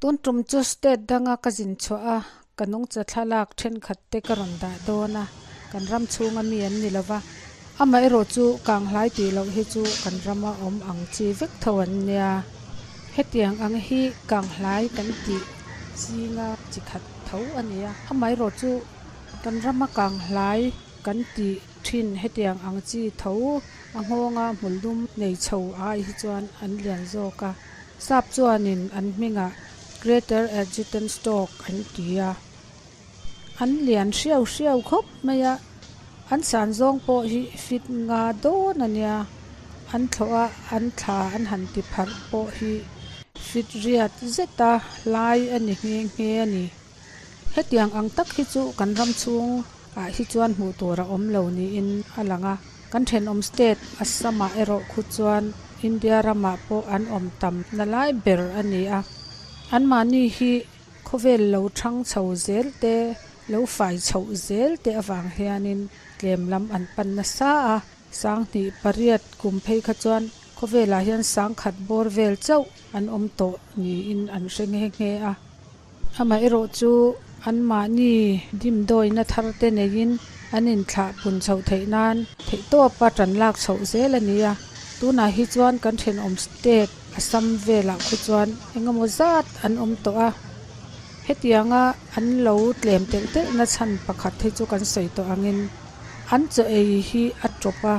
Tun tum chu state danga ka zin chhuah a, ka nungcha thlalak thenkhat te ka rawn dah dawn a, kan ram chhunga mi an ni lova. Amaherawh chu kanghlai tih loh hi chu kan rama awm ang chi vek tho an nia. Hetiang ang hi kanghlai kan tih zinga chi khat tho a ni a. Amaherawh chu kan rama kanghlai kan tih thin hetiang ang chi tho a nghawnga hmul dum nei chho ai hi chuan an lian zawk a. Sap chuanin an hmingah Greater Adjutant Stork an ti a. An lian hriau hriau khawp mai a, an san zawng pawh hi fit nga dawn a nia. An thlawh a, an thla an han ti pharh pawh hi fit riat zeta hlai a ni nghe nghe a ni. Hetiang ang tak hi chu kan ram chhung ah hi chuan hmuh tur a awm lo niin a lang a. Kan thenawm state Assam ah erawh khu chuan India ramah pawh an awm tam na lai ber a ni a. Anmahni hi Khawvel lo thang chho zel te, lo fai chhoh zel te avang hianin tlem lam an pan nasa a, sanghnih pariat kum phei kha chuan khawvelah hian sangkhat bawr vel chauh an awm tawh niin an hre nghe nghe a. Amaherawh chu anmahni dimdawina thar te neiin an inthlah pun chhoh theih nan theihtawpa tan lak chhoh zel a ni a, tunah hi chuan kan thenawm state Assam velah khu chuan engemaw zat an awm tawh a, hetianga an lo tlem telh telh na chhan pakhat hi chu kan sawi tawh angin an chaw ei hi a tawp a,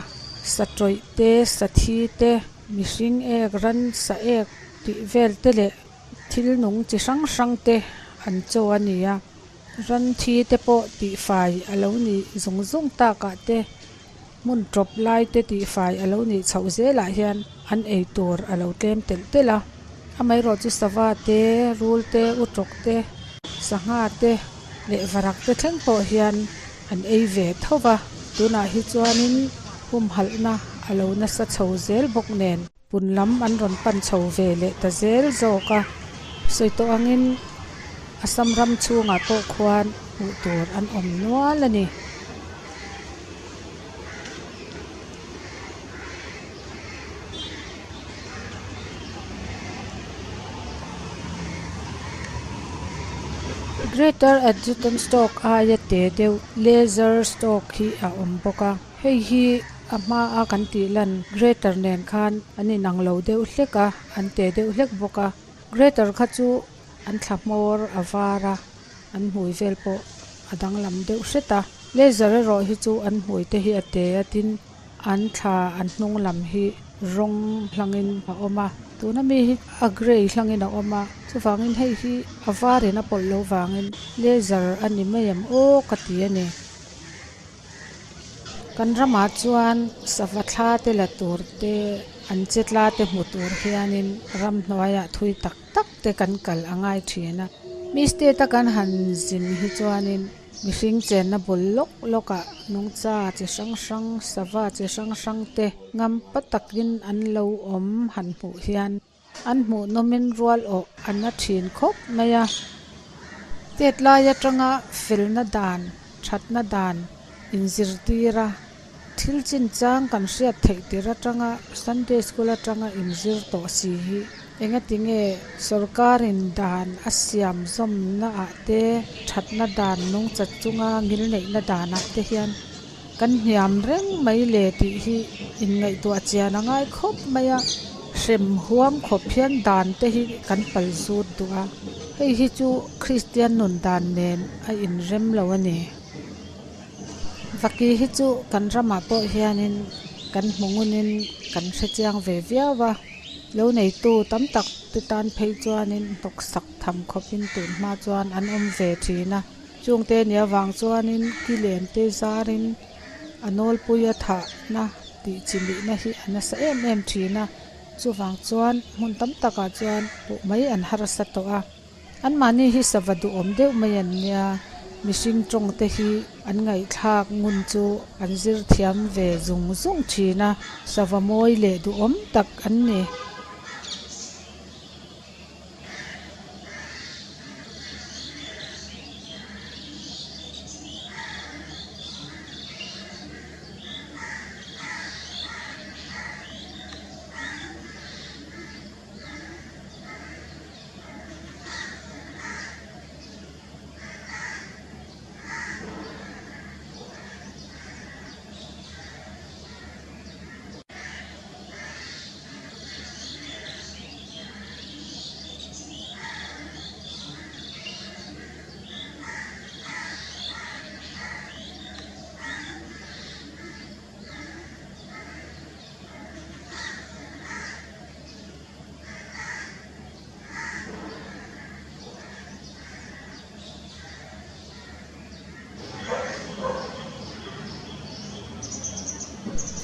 sa tawih te, sa thi te, mihring ek, ransa ek tih vel te leh thil nung chi hrang hrang te an chaw a ni a, ran thi te pawh tihfai a lo nih zung zung takah te Hmun tawp lai te tihfai a lo nih chhoh zelah hian an ei tur a lo tlem telh telh a. Amaherawh chu sava te, rul te, utawk te, sangha te leh varak te thleng pawh hian an ei ve tho va. Tunah hi chuanin humhalhna a lo nasa chho zel bawk nen pun lam an rawn pan chho ve leh ta zel zawk a. Sawi tawh angin Assam ram chhungah pawh khuan hmuh tur an awm nual a ni. Greater Adjutant Stork aia te deuh Lesser Stork hi a awm bawk a, hei hi a hma a kan tih lan Greater nen khan an inang lo deuh hlek a, an te deuh hlek bawk a, Greater kha chu an thla hmawr a var a. An hmui vel pawh a danglam deuh hret a, laser erawh hi chu an hmui te hi a te a tin an thla an hnung lam hi rawng hlangin a awm a, tuna mi hi a grey hlangin a awm a, chuvangin hei hi a varin a pawlh loh vangin laser a ni mai em aw ka ti a ni. Kan ramah chuan sava thla te la tur te an che tla te hmu tur hianin ramhnuaiah thui tak tak te kan kal a ngai thin a. Mi state a kan han zin hi chuanin mihring chenna bul lawk lawkah nungcha chi hrang hrang, sava chi hrang hrang te ngam pa takin an lo awm han hmuh hian an hmuh nawmin rual awh a na thin khawp mai a. Tet lai atanga felna dan, thatna dan inzirtir a, thil chinchang kan hriat theih tir atanga Sunday School atanga inzir tawh si hi engatinge sorkarin dan a siam zawmna ah te, thatna dan nungchat chunga ngilneihna danah te hian kan hniam reng mai le tih hi inngaihtuah chian a ngai khawp mai a, hrem huam khawp hian dan te hi kan pal zut duh a, hei hi chu Kristian nun dan nen a inrem lo a ni. Vaki hi chu kan ramah pawh hianin kan hmu ngunin kan hre chiang ve viau a, lo neitu tam tak te tan phei chuanin hnawksak tham khawpin tun hma chuan an awm ve thin a, chungte nia vang chuanin ki len te zarin a nawlpui a thahna tih chi mihna hi a nasa em em thin a, chuvang chuan hmun tam takah chuan pawh mai an harsa tawh a. Anmahni hi sava duhawm deuh mai an nia, mihring tawng te hi an ngaihthlak ngun chu an zir thiam ve zung zung thin a, sava mawi leh duhawm tak an ni.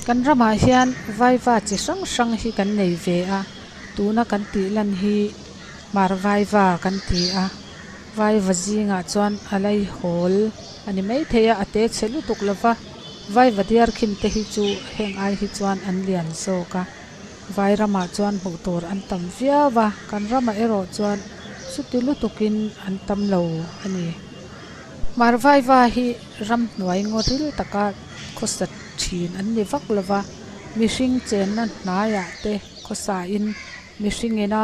Kan ramah hian vaiva chi hrang hrang hi kan nei ve a, tuna kan tih lan hi hmar vaiva kan ti a, vaiva zingah chuan a laihawl a ni maithei a, a te chhe lutuk lo va, vaiva diar khin te hi chu heng ai hi chuan an lian zawk a, vai ramah chuan hmuh tur an tam viau a, kan ramah erawh chuan chuti lutukin an tam lo a ni. Hmar vaiva hi ramhnuai ngaw ril taka khawsa thin an ni vak lo va, mihring chenna hnaiah te khawsain mihring ina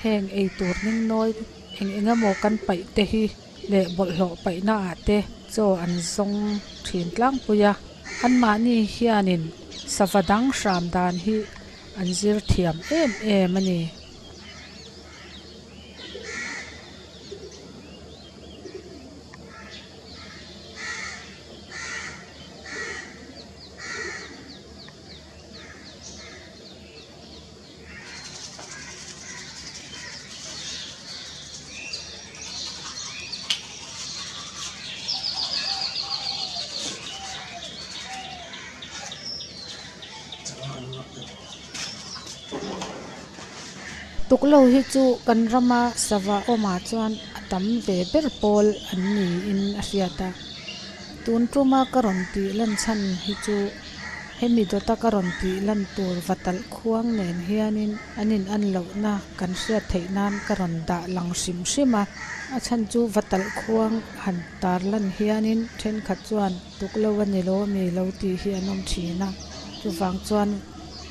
heng eitur ningnawi eng eng emaw kan paih te hi leh bawlhhlawh paihna ah te chaw an zawng thin tlangpui a, anmahni hianin sava dang hram dan hi an zir thiam em em a ni. Tuklo hi chu kan rama sava awmah chuan a tam ve ber pawl an niin a hriat a. Tun tuma ka rawn tih lan chhan hi chu hemi dawta ka rawn tih lan tur va talh khuang nen hianin an in an lohna kan hriat theih nan ka rawn dah lang hrim hrim a. A chhan chu va talh khuang han tar lan hianin thenkhat chuan tuklo a ni lo mi lo tih hi an awm thin a. Chuvang chuan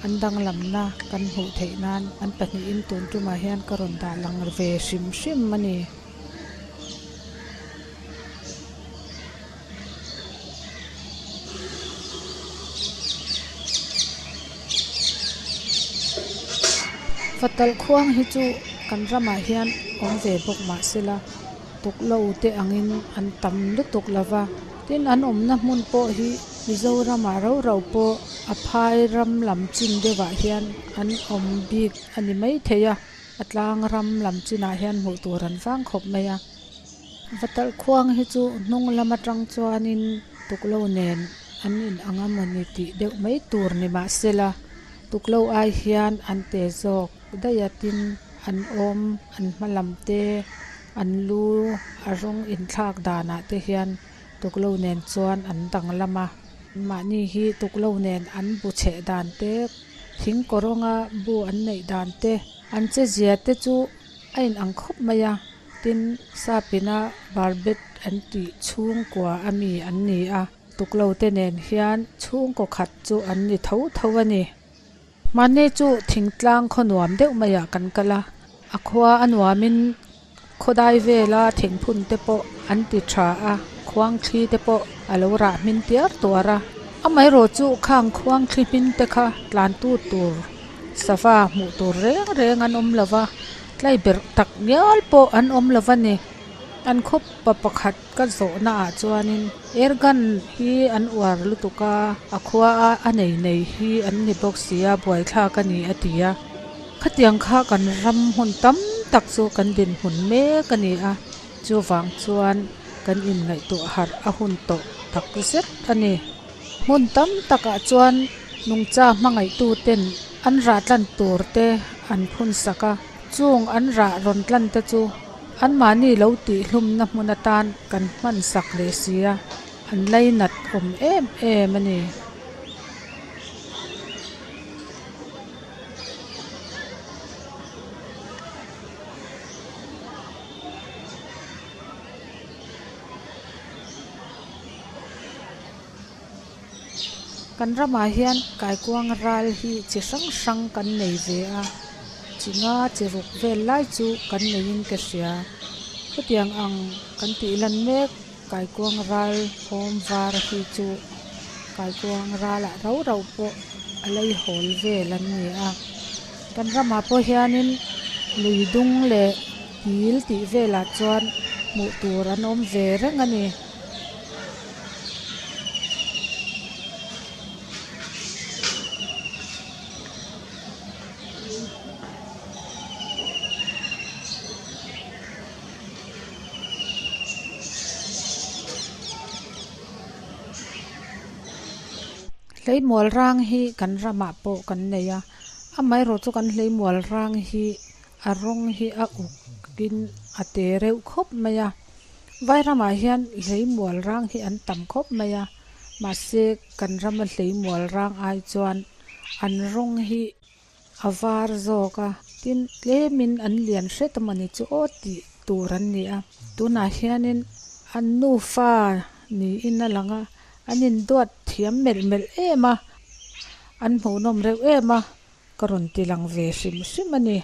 an danglamna kan hmuh theih nan an pahnihin tun tumah hian ka rawn dah lang ve hrim hrim a ni. Fatal khuang hi chu kan ramah hian awm ve bawk mah sela tuklo te angin an tam lutuk lova tin an awmna hmun pawh hi Mizoramah rau rau pawh a phai ram lam chin deuhah hian an awm bik a ni maithei a a tlang ram lam chinah hian hmuh tur an vang khawp mai a. Vatalh khuang hi chu hnung lam atang chuanin tuklo nen an in ang a mawni tih deuh mai tur ni mahsela tuklo ai hian an te zawk daih a tin an awm an hma lam te an lu a rawng inthlak danah te hian tuklo nen chuan an danglam a mahni hi tuklo nen an bu chheh dan te thing kawrawnga bu an neih dan te an che zia te chu a in ang khawp mai a. Tin, Sapina Barbet an tih chhungkua a mi an ni a, tuklo te nen hian chhungkaw khat chu an ni tho tho a ni. Mahni chu thingtlang khaw nuam deuh maiah kan kal a, a khua a nuamin khawdai vela thingphun te pawh an ti tha a, khuangthli te pawh a lo rah hmin tiar tuar a. Amaherawh chu khang khuangthli hmin te kha tlantu tur sava hmuh tur reng reng an awm lo va. Tlai berh tak ngial pawh an awm lo va ni. An khawpa pakhat ka zawhna ah chuanin airgun hi an uar lutuk a, a khua a a nei nei hi an ni bawk si a, buaithlak a ni a ti a. Khatiang kha kan ram hmun tam tak chu kan dinhmun mek a ni a, chuvang chuan kan inngaihtuah harh a hun tawh tak zet a ni. Hmun tam takah chuan nungcha hmangaihtu ten an rah tlan tur te an phun sak a, chung an rah rawn tlan te chu anmahni lo tih hlumna hmun atan kan hman sak leh si a, an lainat awm em em a ni. Kan ramah hian kaikuang ral hi chi hrang hrang kan nei ve a, chi nga chi ruk vel lai chu kan neiin ka hria. Hetiang ang kan tih lan mek kaikuang ral awm var hi chu kaikuang ralah rau rau pawh a lei hawl vel an ni a. Kan ramah pawh hianin lui dung leh dil tih velah chuan hmuh tur an awm ve reng a ni. Hleimual rang hi kan ramah pawh kan nei a amaherawh chu kan hleimual rang hi a rawng hi a uk in a te reuh khawp mai a vai ramah hian hleimual rang hi an tam khawp mai a mahse kan rama hleimual rang ai chuan an rawng hi a var zawk a tin tlemin an lian hret a mawni chu aw tih tur an ni a tunah hianin an nufa niin a lang a an induat thiam melh melh em a an hmuhnawm reuh em a ka rawn ti lang ve hrim hrim a ni.